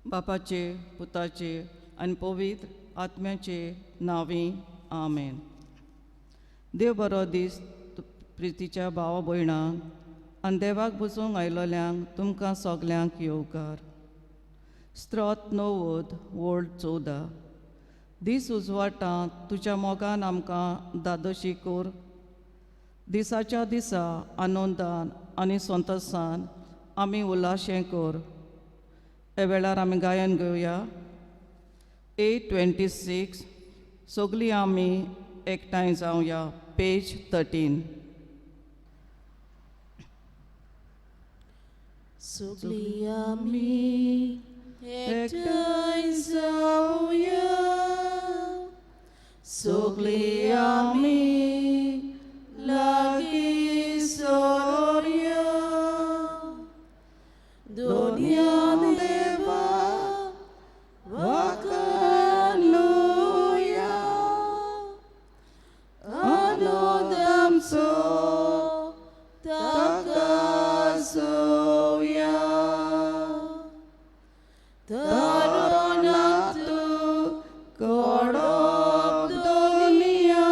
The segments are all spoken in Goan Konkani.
बापाचे, पुताचे आनी पवित्र आत्म्याचे नांवी, आमेन. देव बरो दीस प्रितीच्या भावा भयणांक आनी देवाक बसूंक आयलोल्यांक तुमकां सगल्यांक येवकार. स्त्रोत 90 वोल्ड 14. दीस उजवाटांत तुज्या मोगान आमकां दादोशी कोर. दिसाच्या दिसा आनंदान आनी संतोसान आमी उल्हाशें कोर. ह्या वेळार आमी गायन घेवया 826. सगळीं आमी एकठांय जावया. पेज 13. सगळीं आमी एकठांय जावया, सगळीं आमी लागीं सरोया, दोनया देवा वाखाणुया, आनंद आमचो ताका जोवया. तरुणांतु कडप दुनिया,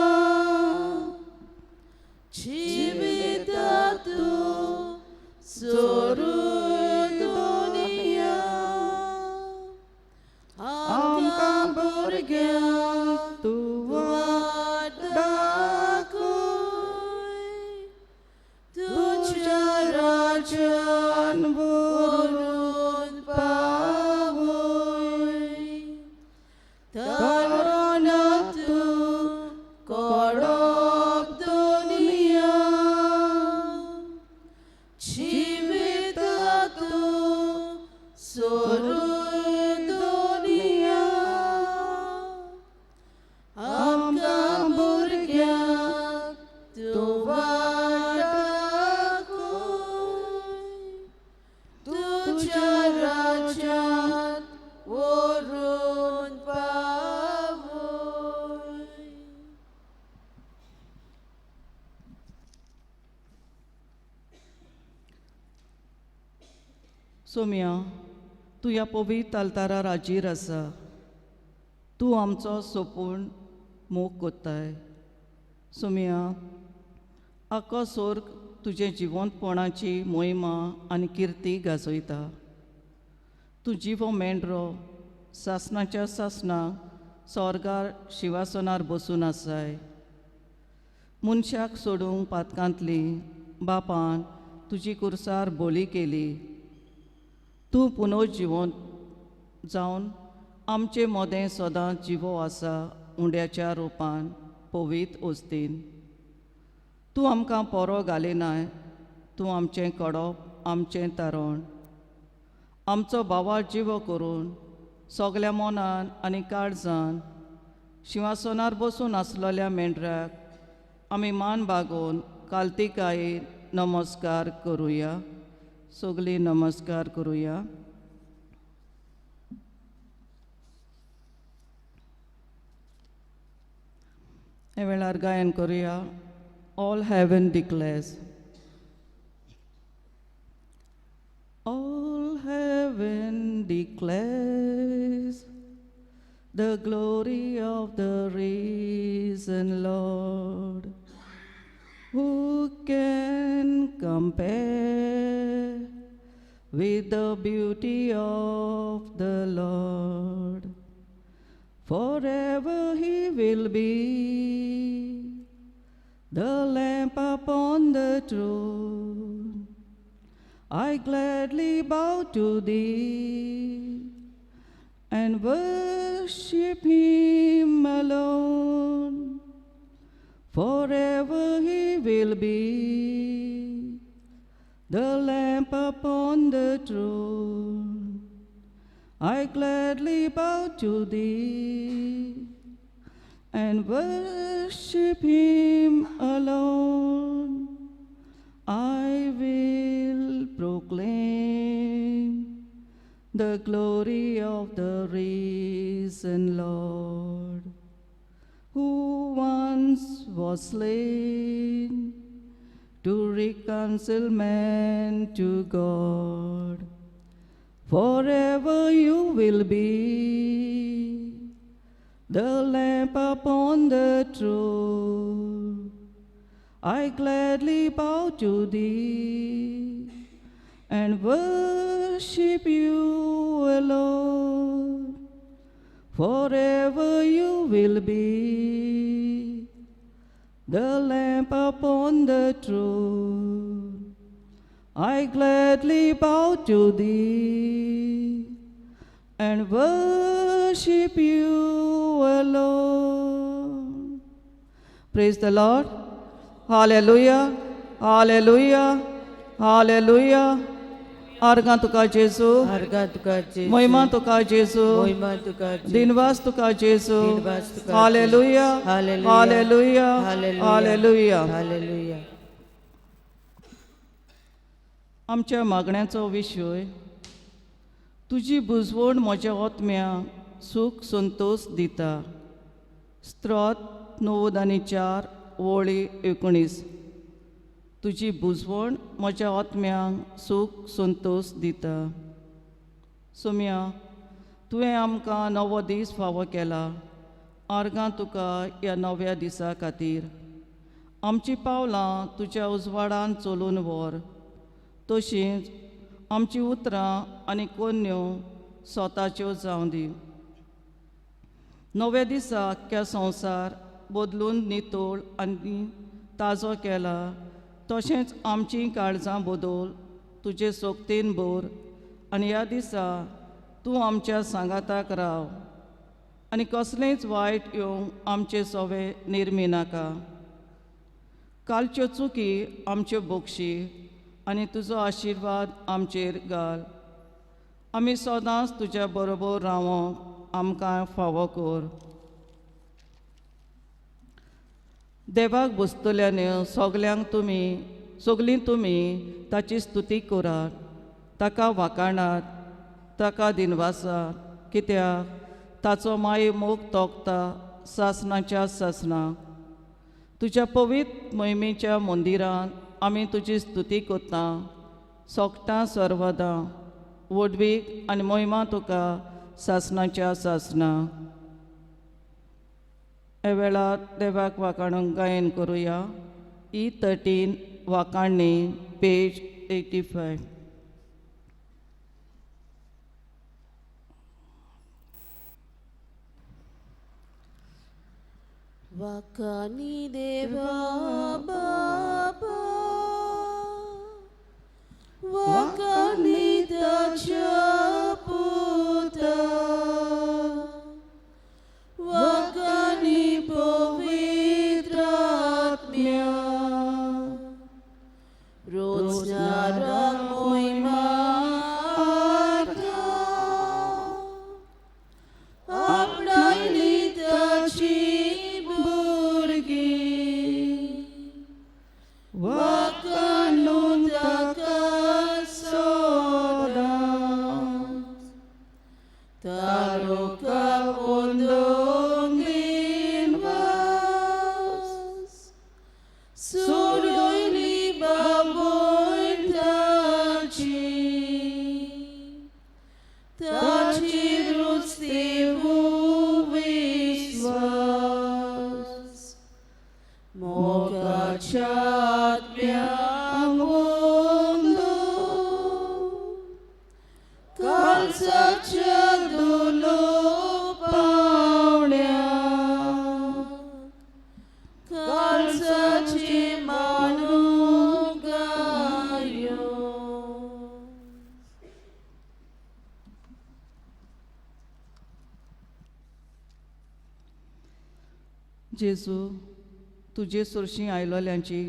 जिवितांतु सोरूय दुनिया, आमकां भुरग्यांक तूं वाट दाखय, तुज्या राज्यान व्हरून पावय. तरुणांतु कडप दुनिया, जिवितांतु सोरूय दुनिया, आमकां भुरग्यांक तूं वाट दाखय, तुज्या राज्यांत व्हरून पावय. सोम्या, तूं ह्या पवित्र आल्तारार हाजीर आसा. तूं आमचो सोपूण मोग कोत्ताय. सोम्या, आख्खो सोर्ग तुजें जिवंतपणाची मोहिमा आनी किर्ती गाजयता. तूं जिवो मेंढरो सासणाच्या सासणाक सोर्गार शिंवासनार बसून आसाय. मनशाक सोडूंक पातकांतली बापान तुजी कुर्सार बोली केली. तूं पुनर्जिवंत जावन आमचे मोदें सदांच जिवो आसा उंड्याच्या रुपान पवित्र वस्तीन. तूं आमकां पोरो घालिनाय. तूं आमचें कडप, आमचें तारण, आमचो भावा जिवो करून सगल्या मनान आनी काळजान शिंवासनार बसून आसलेल्या मेंढराक आमी मान बागोवन कालतिकायेन नमस्कार करुया. सगळीं नमस्कार करुया. ह्या वेळार गायन करुया All heaven declares. All heaven declares the glory of the risen Lord. Who can compare with the beauty of the Lord? Forever he will be the lamp upon the throne. I gladly bow to thee and worship him alone. Forever he will be the lamp upon the throne. I gladly bow to thee and worship him alone. I will proclaim the glory of the risen Lord, who once was slain to reconcile man to God. Forever you will be the lamp upon the throne. I gladly bow to thee and worship you alone. Forever you will be the lamp upon the throne. I gladly bow to thee and worship you alone. Praise the Lord. Hallelujah. Hallelujah. Hallelujah. आर्गां तुका जेजू, आर्गां तुका जेजू, महिमा तुका जेजू, महिमा तुका जेजू, दिनवास तुका जेजू. दिनवास तुका जेजू. Hallelujah. Hallelujah. Hallelujah. Hallelujah. Hallelujah. Hallelujah. आमच्या मागण्याचो विशय, तुजी बुजवण म्हज्या आत्म्याक सूख संतोश दिता. स्त्रोत 94 वळी 19. तुजी बुजवण म्हज्या आत्म्याक सूख संतोश दिता. सोम्या, तुवें आमकां नवो दीस फावो केला. आर्गां तुका ह्या नव्या दिसा खातीर. आमचीं पावलां तुज्या उजवाडान चलून व्हर, तशींच आमचीं उतरां आनी कोन्यो स्वताच्यो जावं दी. नव्या दिसा आख्ख्या संवसार बदलून नितळ आनी ताजो केला, तशेंच आमचीं काळजां बदल तुजे सोगतेन भर आनी ह्या दिसा तूं आमच्या सांगाताक राव आनी कसलेंच वायट येवंक आमचे सोवे निर्मी नाका. कालच्यो चुकी आमच्यो बोगशी आनी तुजो आशिर्वाद आमचेर घाल. आमी सदांच तुज्या बरोबर रावोंक आमकां फावो कर. देवाक बसतल्यांनी सगल्यांक तुमी सगलीं तुमी ताची स्तुती करात, ताका वाखाणात, ताका दिनवासात, कित्याक ताचो माये मोग तोखता सासणाच्या सासणाक. तुज्या पवित्र मोहिमेच्या मंदिरांत आमी तुजी स्तुती करता, सोगटां सर्वदां व्हडवीक आनी मोहिमा तुका सासणाच्या सासणाक. ह्या वेळार देवाक वाखाणूंक गायन करुया. E 13 वाखाणणी, पेज 85. वाखाणी देवा बाबा, वाखाणी ताच्या पुता, वाखाणी पवित्र आत्म्या, रोजनाराक मोहिमा आर्गां, आपणायली ताची भुरगीं, वाखाणून ताका सदां, तारुका पोंदोन दिनवास, सोडयली बाबोय ताची, ताची रुस्तेवू विस्वास, मोगाच्या आत्म्यांक वंदो, काळजाच्या दुलो पावण्या, काळजाची मानू गायो. जेजू, तुजे सरशीं आयलोल्यांची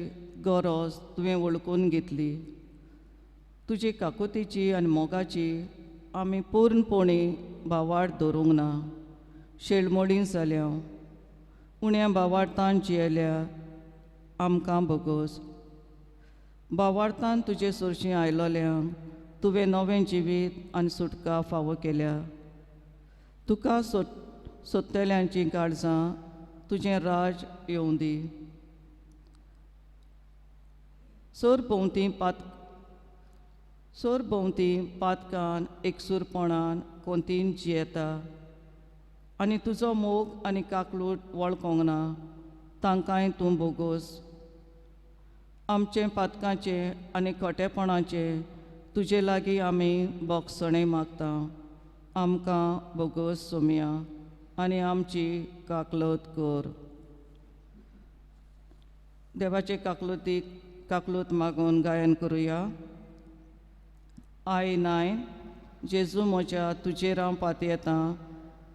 गरज तुवें वळखून घेतली. तुजे काकुतीची आनी मोगाची आमी पूर्णपणी भावार्थ धरूंक ना. शेळमोडी जाल्या उण्या भावार्थान जियेल्या आमकां भोगोस. भावार्थान तुजे सरशीं आयलोल्यांक तुवें नवें जिवीत आनी सुटका फावो केल्या. तुका सोदतल्यांचीं काळजां तुजें राज येवं दी. सर भोंवती पात सरभोंवती पातकान एकसूरपणान कोंतीन जियेता आनी तुजो मोग आनी काकलूट वळखोंक ना तांकांय तूं बोगोस. आमचें पातकाचें आनी खोटेपणाचें तुजे लागीं आमी बोगसणें मागता. आमकां बोगोस सोमया आनी आमची काकलत कर. देवाचे काकलुतीक काकलूत मागून गायन करुया. I 9 जेजू म्हज्या तुजेर हांव पातयेतां,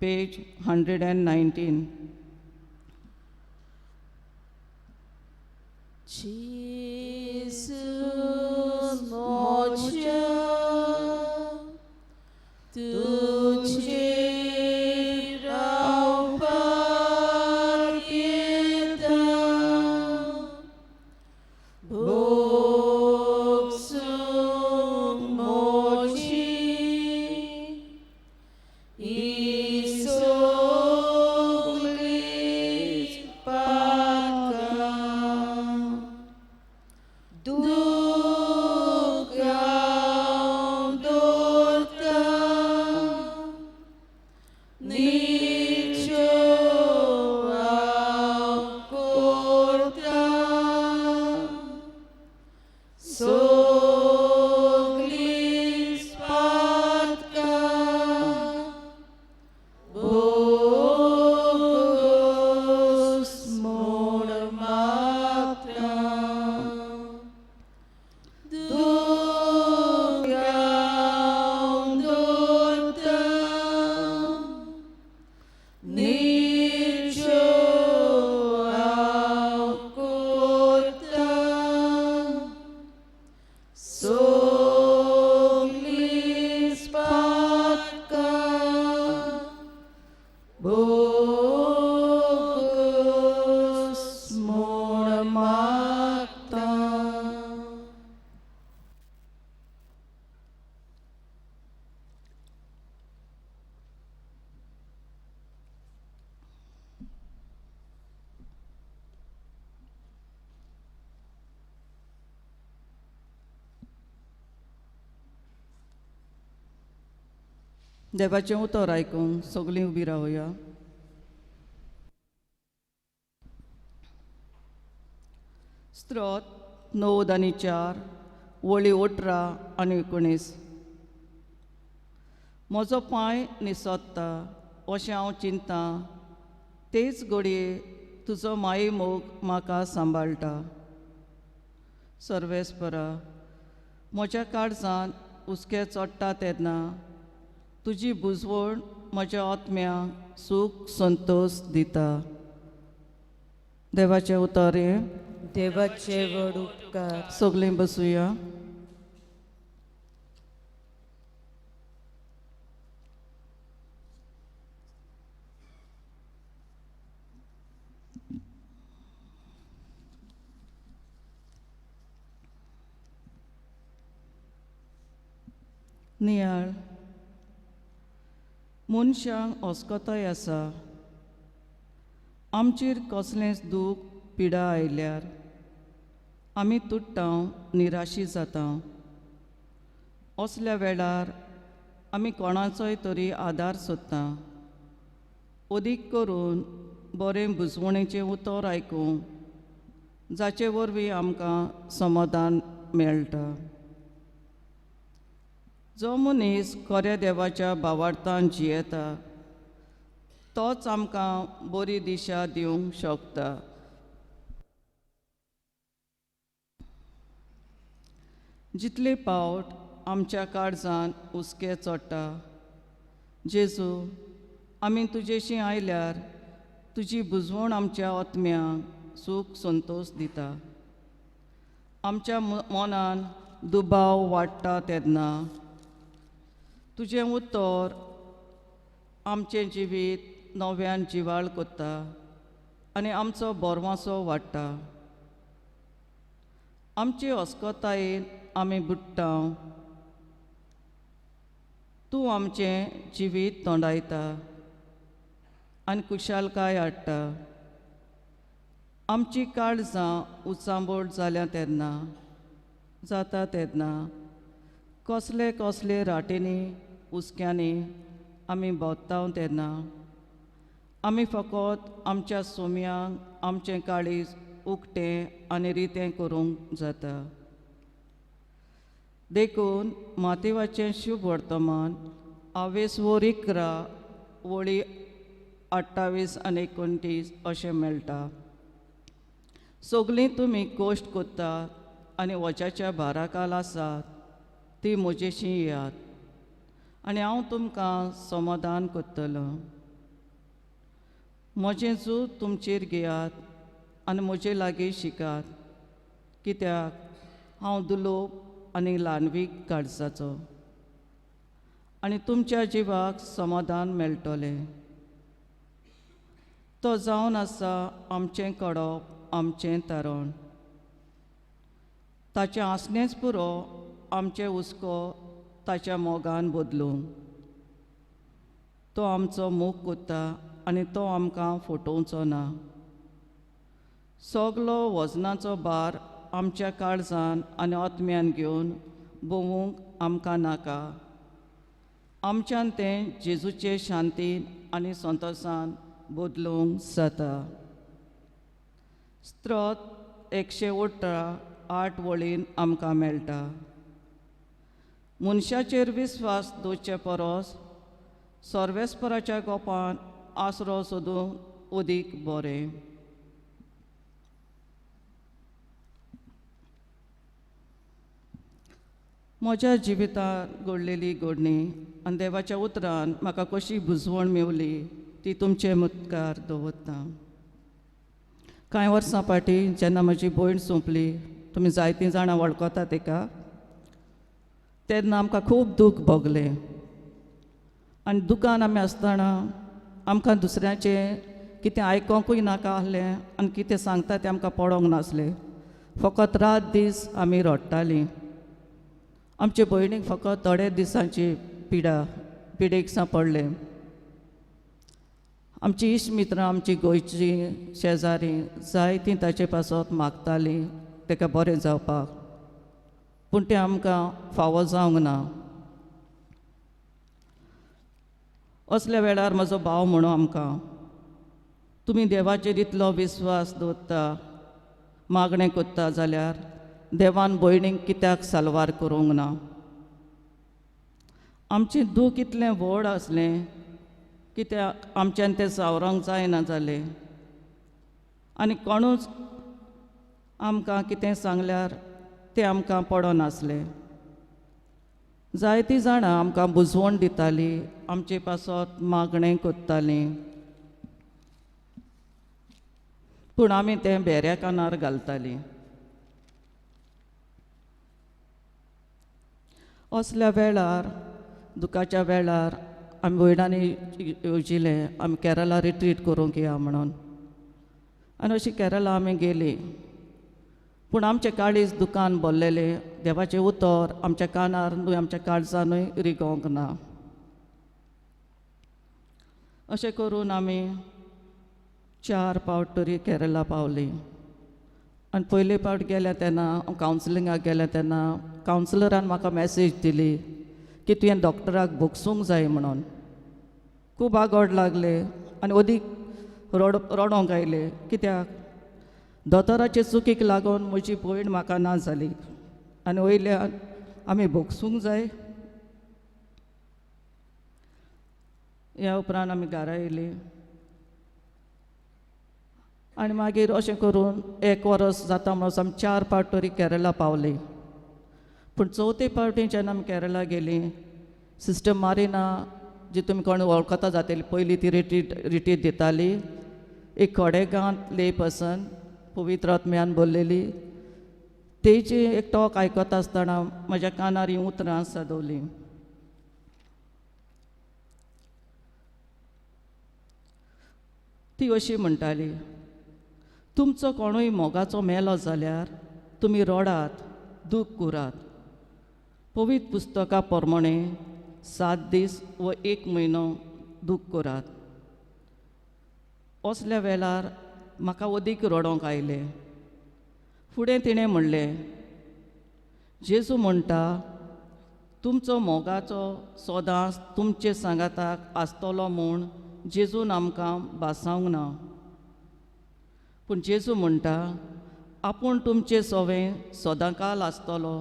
पेज 119. जेजू म्हज्या तुजेर हांव पातयेतां, भोगसूंक म्हजी ही सगळीं पातकां, दुख्खां दवरता, निश्चय हांव करता, सगळीं पातकां बोगस म्हूण मागता, दुख्खां दवरता, निश्चय हांव करता, सगळीं पातकां बोगस म्हूण मागता. देवाचें उतर आयकूंक सगळीं उबी रावया. स्त्रोत 9 आनी 4, वळी 18 आनी 19. म्हजो पांय निसोत्ता अशें हांव चिंता, तेच घडये तुजो माये मोग म्हाका सांबाळटा. सर्वेस्परा, म्हज्या काळजांत हुस्के चडटा तेन्ना तुजी बुजवण म्हज्या आत्म्याक सूख संतोश दिता. देवाचें उतर हें. देवाचे व्हड उपकार. सगळीं बसुया. नियाळ. मनशांक अस्कताय आसा. आमचेर कसलेंच दूख पिडा आयल्यार आमी तुट्टा, निराशी जाता. असल्या वेळार आमी कोणाचोय तरी आदार सोदता. अदीक करून बरें बुजवणेचें उतर आयकूंक, जाचे वरवीं आमकां समाधान मेळटा. जो मनीस खऱ्या देवाच्या भावार्थान जियेता तोच आमकां बरी दिशा दिवंक शकता. जितले पावट आमच्या काळजान हुस्के चडटा, जेजू आमी तुजेशी आयल्यार तुजी बुजवण आमच्या आत्म्याक सूख संतोश दिता. आमच्या मनान दुबाव वाडटा तेन्ना तुजें उतर आमचें जिवीत नव्यान जिवाळ करता आनी आमचो बोरवासो वाडटा. आमचे अस्कतायेन आमी बुडटा, तूं आमचें जिवीत तोंडायता आनी खुशालकाय हाडटा. आमची काळजां उचांबळ जाल्या तेन्ना जाता तेन्ना कसले कसले राटींनी हुस्क्यांनी आमी भोंवता तेन्ना आमी फकत आमच्या सोम्यांक आमचें काळीज उकतें आनी रितें करूंक जाता. देखून मातेवाचें शुभ वर्तमान आवेस वोर 11 वळी 28 आनी 29 अशें मेळटा. सगळीं तुमी कश्ट करतात आनी वज्याच्या भाराकाल आसात ती म्हजेशी येयात आनी हांव तुमकां समाधान करतलो. म्हजें जूत तुमचेर घेयात आनी म्हजे लागीं शिकात, कित्याक हांव दुलोब आनी ल्हानवीक काळजाचो आनी तुमच्या जिवाक समाधान मेळटलें. तो जावन आसा आमचें कडप, आमचें तारण. ताचें आसणेंच पुरो आमचें हुस्को ताच्या मोगान बदलूंक. तो आमचो मोग करता आनी तो आमकां फटोवचो ना. सगलो वजनाचो भार आमच्या काळजान आनी आत्म्यान घेवन भोंवूंक आमकां नाका. आमच्यान तें जेजूचे शांतीन आनी संतोसान बदलूंक जाता. स्त्रोत 118 8 वळीन आमकां मेळटा. मनशाचेर विस्वास दवरचे परस सर्वेस्पराच्या गोपान आसरो सोदूंक अदीक बरें. म्हज्या जिवितांत घडलेली घडणी आनी देवाच्या उतरान म्हाका कशी बुजवण मेवली ती तुमचे मुखार दवरता. कांय वर्सां फाटीं जेन्ना म्हजी भयण सोंपली, तुमी जायतीं जाणां वळखतात ताका, तेन्ना आमकां खूब दूख भोगलें. आनी दुकान आमी आसतना आमकां दुसऱ्याचें कितें आयकोंकूय नाका आसलें आनी कितें सांगता तें आमकां पडोंक नासलें. फकत रात दीस आमी रडटालीं. आमचे भयणीक फकत थोडे दिसांची पिडेक सांपडलें. आमची इश्ट मित्रां, आमची गोंयची शेजारी जायतीं ताचे पासत मागतालीं ताका बरें जावपाक, पूण तें आमकां फावो जावंक ना. असल्या वेळार म्हजो भाव म्हणो आमकां, तुमी देवाचेर इतलो विस्वास दवरता, मागणें करता जाल्यार देवान भयणीक कित्याक साल्वार करूंक ना? आमचें दूख इतलें व्हड आसलें कित्याक आमच्यान तें सावरोंक जायना जालें आनी कोणूच आमकां कितें सांगल्यार तें आमकां पडनासलें. जायतीं जाणां आमकां बुजवण दितालीं, आमचे पासत मागणें करतालीं, पूण आमी तें भेऱ्या कानार घालतालीं. असल्या वेळार, दुखाच्या वेळार आमी भयणांनी येवजिलें आमी केरला रिट्रीट करूंक या म्हणून, आनी अशी केरला आमी गेलीं. पूण आमचें काळीज दुकान भरलेलें, देवाचें उतर आमच्या कानार न्हय आमच्या काळजानूय रिगोवंक ना. अशें करून आमी 4 फावट तरी केरला पावलीं. आनी पयले फावट गेल्या तेन्ना कावन्सिलिंगाक गेल्या तेन्ना कावन्सिलरान म्हाका मॅसेज दिली की तुवें डॉक्टराक भोगसूंक जाय म्हणून. खूब आगोड लागले आनी अदीक रडोंक आयले, कित्याक दोतोराचे चुकीक लागून म्हजी भयण म्हाका ना जाली आनी वयल्यान आमी भोगसूंक जाय. ह्या उपरांत आमी घरा येयलीं आनी मागीर अशें करून 1 वरस जाता म्हणून आमी 4 फावट तरी केरला पावलीं. पूण चवथे फावटी जेन्ना आमी केरला गेलीं, सिस्टर मारिना जी तुमी कोण वळखता जातली, पयलीं ती रिट्रीट दिताली, एक खडेगांत ले पर्सन पवित्र आत्म्यान भरलेली, तेजी एक टॉक आयकता आसतना म्हज्या कानार हीं उतरां सदवलीं. ती अशी म्हणटाली, तुमचो कोणूय मोगाचो मेलो जाल्यार तुमी रडात, दूख करात. पवित्र पुस्तका प्रमाणे 7 दीस व 1 म्हयनो दूख करात. असल्या वेळार म्हाका अदीक रडोंक आयलें. फुडें तिणें म्हणलें, जेजू म्हणटा तुमचो मोगाचो सदांच तुमचे सांगाताक आसतलो म्हूण जेजून आमकां भासावंक ना. पूण जेजू म्हणटा आपूण तुमचे सोवें सदांकाल आसतलो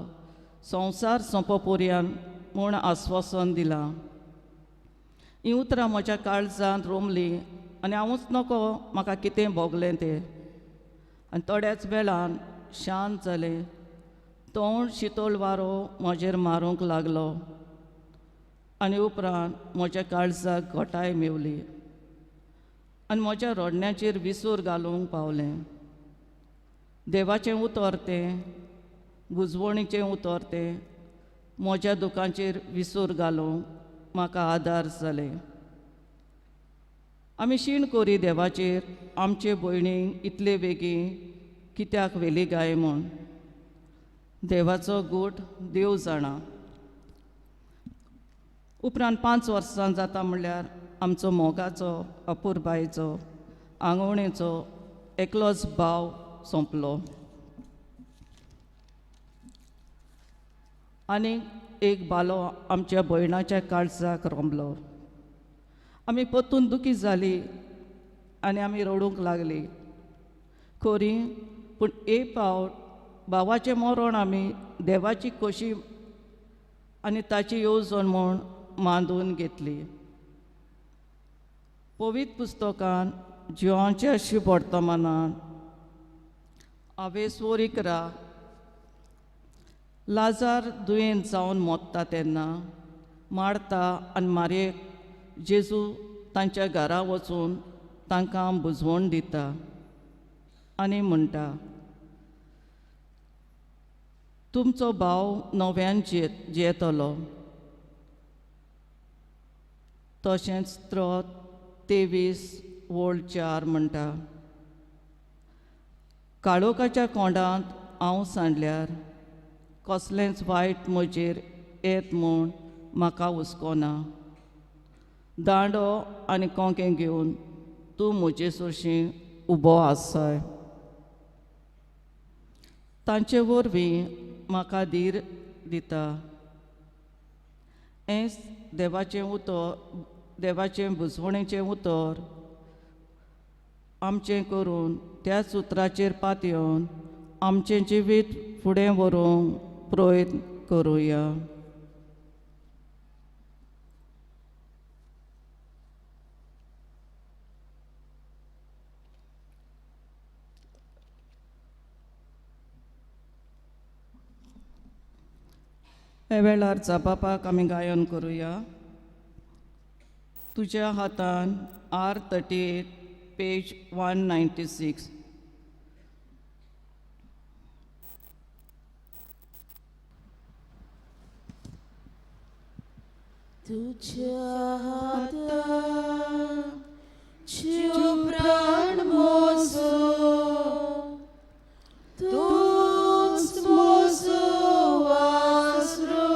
संवसार सोंपो पर्यंत म्हूण आस्वासन दिलां. हीं उतरां म्हज्या काळजांत रोमलीं आनी हांवूच नको म्हाका कितें भोगलें तें. आनी थोड्याच वेळान शांत जालें. तोंड शितोल वारो म्हजेर मारूंक लागलो आनी उपरांत म्हज्या काळजाक घटाय मेवली आनी म्हज्या रडण्याचेर विसूर घालूंक पावलें. देवाचें उतर तें, बुजवणीचें उतर तें म्हज्या दुखांचेर विसूर घालूंक म्हाका आदार जाले. आमी शीण कोरी देवाचेर आमचे भयणीक इतले बेगीन कित्याक व्हेली गाय म्हूण. देवाचो गूट देव जाणा. उपरांत 5 वर्सां जाता म्हणल्यार आमचो मोगाचो अपुरबायेचो आंगवणेचो एकलोच भाव सोंपलो आनी एक बालो आमच्या भयणाच्या काळजाक रोमलो. आमी परतून दुखी जाली आनी आमी रडूंक लागली खरी. पूण एक फावट भावाचें मरण आमी देवाची खोशी आनी ताची येवजण म्हूण मांदून घेतली. पवित्र पुस्तकान जिवांचे अशी वर्तमानान आवेसोर 11 लाजार दुयेंत जावन मोत्ता तेन्ना मारता आनी मारयेक जेजू तांच्या घरा वचून तांकां बुजवण दिता आनी म्हणटा तुमचो भाव नव्यान जियेतलो. तशेंच 23:4 म्हणटा काळोखाच्या कोंडांत हांव सांडल्यार कसलेंच वायट म्हजेर येत म्हूण म्हाका हुस्को ना. दांडो आनी कोंकें घेवन तूं म्हजे सरशीं उबो आसाय. तांचे वरवीं म्हाका धीर दिता. हेंच देवाचें उतर, देवाचें बुजवणेचें उतर आमचें करून त्याच उतराचेर पातयेवन आमचें जिवीत फुडें व्हरूंक प्रयत्न करुया. ह्या वेळार जाबापाक आमी गायन करुया. तुज्या हातान R38 page 196. तुझ्या हातान जीव प्राण मोजो, तूच मोजो वासरो,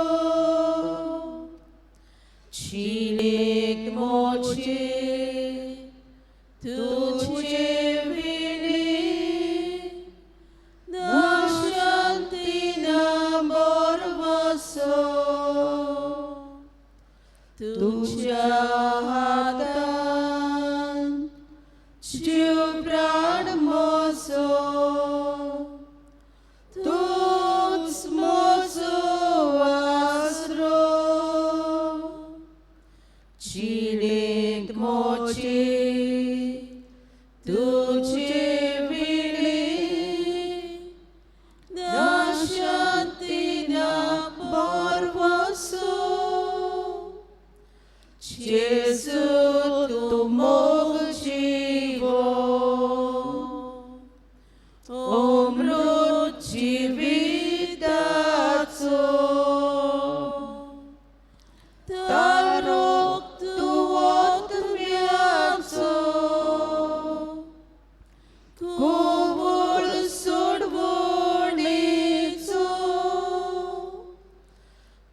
जिणेक मोजे तुझे विणे ना शांती ना बरवसो. तुझ्या हातान जीव प्राण मोजो, तूच मोजो वासरो, जिणेंत मोजे तुझे विणे ना शांती ना बरवसो. जेजू तूं मोग जिवो, अमृत जिविताचो, तारोक तूं आत्म्याचो, कुंवळ सोडवणेचो.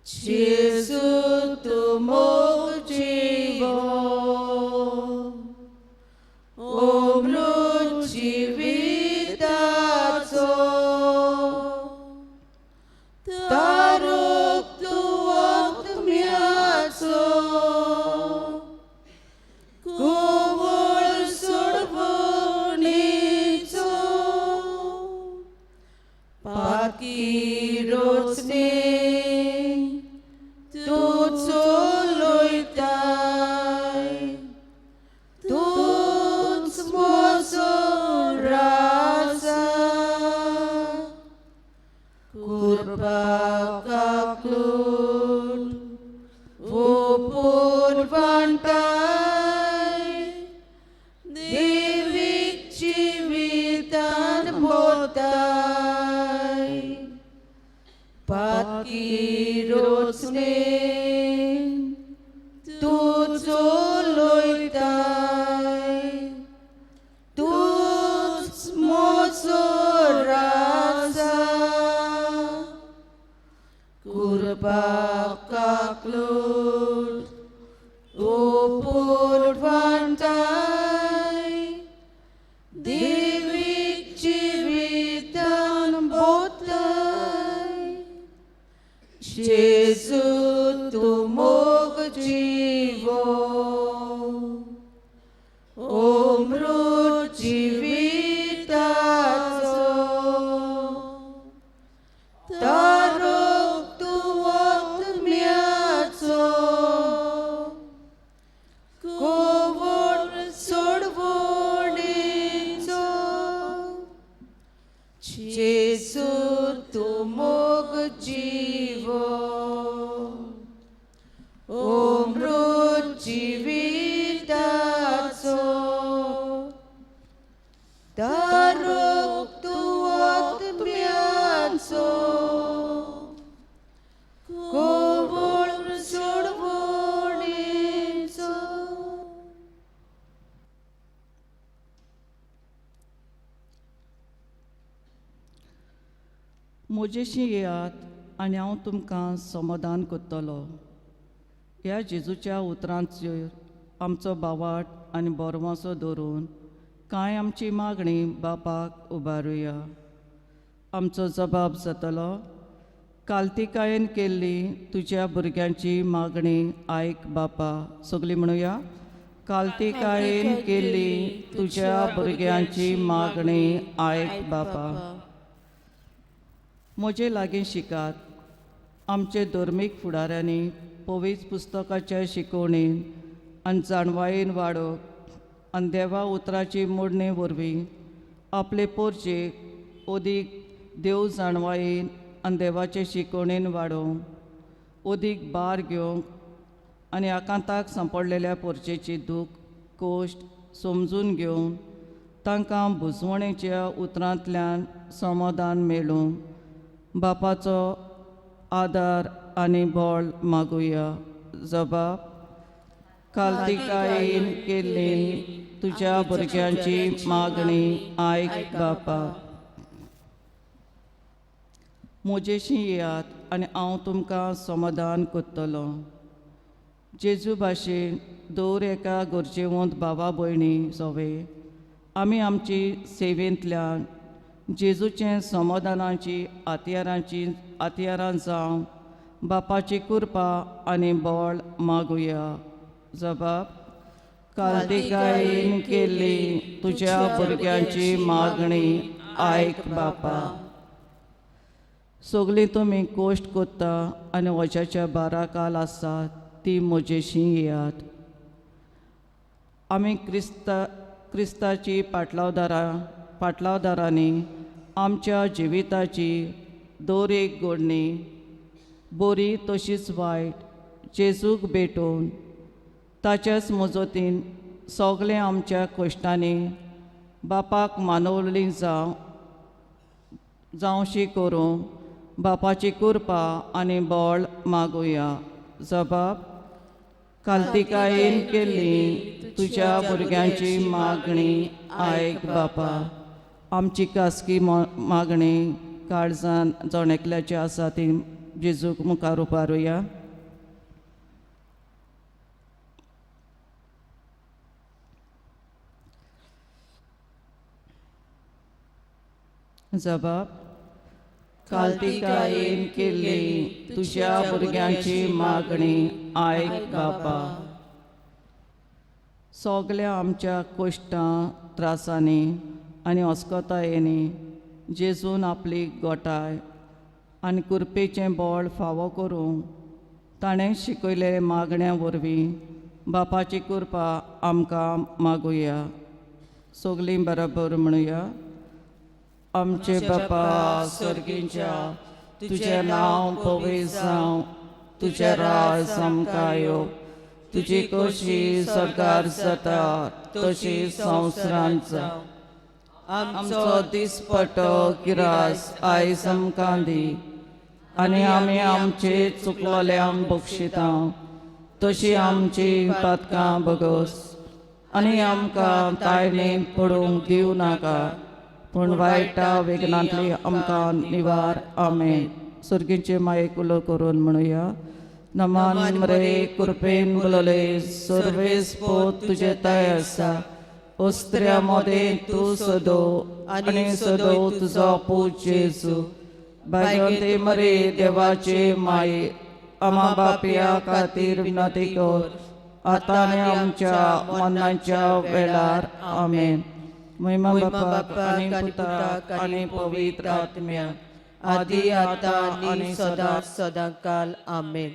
जेजू तूं मोग जिवो, अमृत जिविताचो, तारोक तूं पातकी रोचणे तूं चलयताय तूंच म्हजो राजा कृपा काकूट पुरवणताय देवीक जिवितान बोताय पातकी रोचणे तूं चलयताय तूंच म्हजो राजा कृपा काकूट पुरवणताय देवीक जिवितान बोताय जेजू तूं मोग जिवो अमृत जिविताचो तारक तूं आत्म्याचो कोवळ सोडवणेचो जेजू तूं मोग जिवो अमृत जिविताचो तारक तूं आत्म्याचो कोवळ सोडवणेचो. म्हजेशी येयात आनी हांव तुमकां समाधान करतलो. ह्या जेजूच्या उतरांचेर आमचो बावाट आनी बोरवासो दवरून कांय आमची मागणी बापाक उबारुया. आमचो जबाब जातलो, कालतिकायेन केल्ली तुज्या भुरग्यांची मागणी आयक बापा. सगळीं म्हणुया, कालतिकायेन केल्ली तुज्या भुरग्यांची मागणी आयक बापा. म्हजे लागीं शिकात. आमचे धर्मीक फुडाऱ्यांनी पवित्र पुस्तकाच्या शिकवणेन आनी जाणवायेन वाडोवप आनी देवा उतराची मोडणे वरवीं आपले पोरचेक अदीक देव जाणवायेन आनी देवाचे शिकवणेन वाडोवंक अदीक भार घेवंक आनी आकांताक सांपडलेल्या पोरचेची दूख कोश्ट समजून घेवन तांकां बुजवणेच्या उतरांतल्यान समाधान मेळूंक बापाचो आदार आनी बळ मागुया. जबाब, कालतिकायेन केल्ली तुज्या भुरग्यांची मागणी आयक बापा. म्हजेशी येयात आनी हांव तुमकां समाधान करतलो. जेजू भाशेन दर एका गरजेवंत भावा भयणी सोवे आमी आमची सेवेंतल्यान जेजूचे समाधानाची आत्यारांची आत्यारां जावं बापाची कृपा आनी बळ मागुया. जबाब, कालतिकायेन केल्ली तुज्या भुरग्यांची मागणी आयक बापा. सगळीं तुमी कोश्ट करता आनी वज्याच्या बाराकाल आसात ती म्हजेशी येयात. आमी क्रिस्ताची पाटलावदारांनी आमच्या जिविताची दर एक घडणी बरी तशीच वायट जेजूक भेटोवन ताच्याच मजतीन सगळें आमच्या कश्टांनी बापाक मानवली जावशी करूंक बापाची कृपा आनी बळ मागुया. जबाब, कालतिकायेन केल्ली तुज्या भुरग्यांची मागणी आयक बापा. आमची खासगी मागणी काळजान जण एकल्याची आसा ती जेजूक मुखार उबारुया. जबाब, कालतिकायेन केल्ली तुज्या भुरग्यांची मागणी आयक बापा. सगळ्या आमच्या कश्टां त्रासांनी आनी अस्कतायेंनी जेजून आपली गोठाय आनी कृपेचें बळ फावो करूंक ताणें शिकयले मागण्या वरवीं बापाची कृपा आमकां मागुया. सगलीं बरोबर म्हणुया. आमचे बापा सर्गीच्या, तुजें नांव पवित्र जावं, तुजें राज आमकां यो, तुजी कशी सरकार जाता तशी संवसारांत जावं. आमचो दिसपटो गिरास आयज आमकां दी आनी आमी आमचे चुकलोल्यांक बक्षिता तशी आमची पातकां बगस आनी आमकां तायणेंत पडूंक दिवं नाका, पूण वायटा वेगनांतली आमकां निवार. आमेन. सर्गीचे मायेक उलो करून म्हणुया. नमान मरे, कृपेन बोलले, सर्वेस पोत तुजे ताय आसा, ओस्त्र्या मोदें तूं सदो आनी सदो तुजो पूत जेजू. भाग्यवंती मरे देवाचे माये, आमा बापया खातीर विनंती कर आतां आनी आमच्या मरणाच्या वेळार. आमेन. महिमा बापाक आनी पुताक आनी पवित्र आत्म्याक, आदी आता आनी सदां सदांकाल. आमेन.